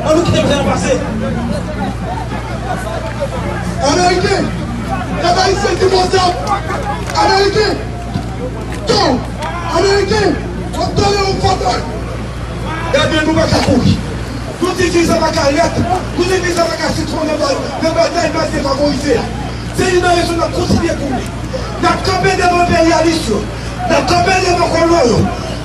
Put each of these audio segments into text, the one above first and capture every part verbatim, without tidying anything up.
An nou kite misye nan pase. Ameriken, lè ayisyen di konsa, Ameriken, Ton, Ameriken, w ap tande yon fòtòy. Ebyen, nou pa ka kouri. Nou di viza pa ka rèt. Nou di viza pa ka sitwon nan ba-, nan batay mas defavorize a. Se youn nan rezon n ap kontinye kouri. N ap kanpe devan enperyalis yo. N ap kanpe devan kolon yo.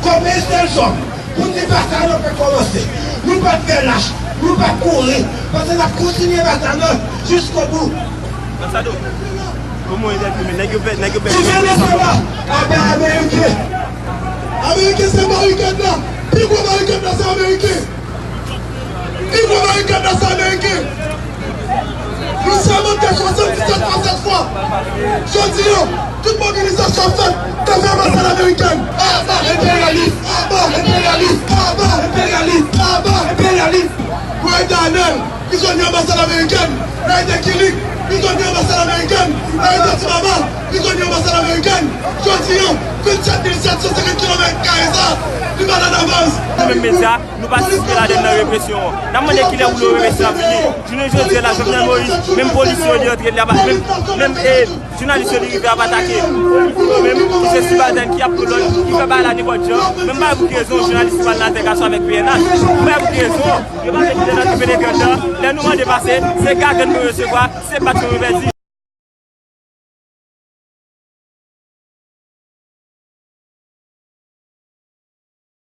Kòm Estelzòm, pou n di batay la fèk kòmanse. Nou p ap fè lach. Nou p ap kouri. Paske n ap kontinye batay la jiskobou. Lansadou. Kòman w entèprete nèg yo pè, nèg yo pè. Ti Venezuela, aba Ameriken. Ameriken se barikad la. Pi gwo barikad la se Ameriken. Pi gwo barikad la se Ameriken. Nou sèmante swasanndisèt fwa, sèt fwa. Jodi a, tout mobilizasyon fèt devan anbasad amerikèn. Aba enperyalis! Aba enperyalis! Aba enperyalis! Aba enperyalis! Rayda Anèl, prizonye anbasad amerikèn. Rayda Kilik, prizonye anbasad amerikèn. Rayda Tibaba, prizonye anbasad amerikèn. Jodi a, vennsèt mil sèt san senkant kilomèt kare sa, li pa nan avans. Nou menm medya, nou patisipe ladann nan represyon an. N ap mande kilè woulo represyon ap fini. Jounen jodi a la, Jovenel Moïse, menm polisye yo li antre, li aba, menm, menm, e, jounalis yo li rive ap atake. Polisye yo menm, ki se sibaltèn ki ap pran lòd, ki fè bagay la nenpòt jan. Menm bagay pou ki rezon, jounalis pa nan atèkasyon avèk P N H. Menm bagay pou ki rezon, yo pa vle kite nan ki penetran tan. Lè nou mande pase, se gagann nou resevwa, se bat yo yo pèdi.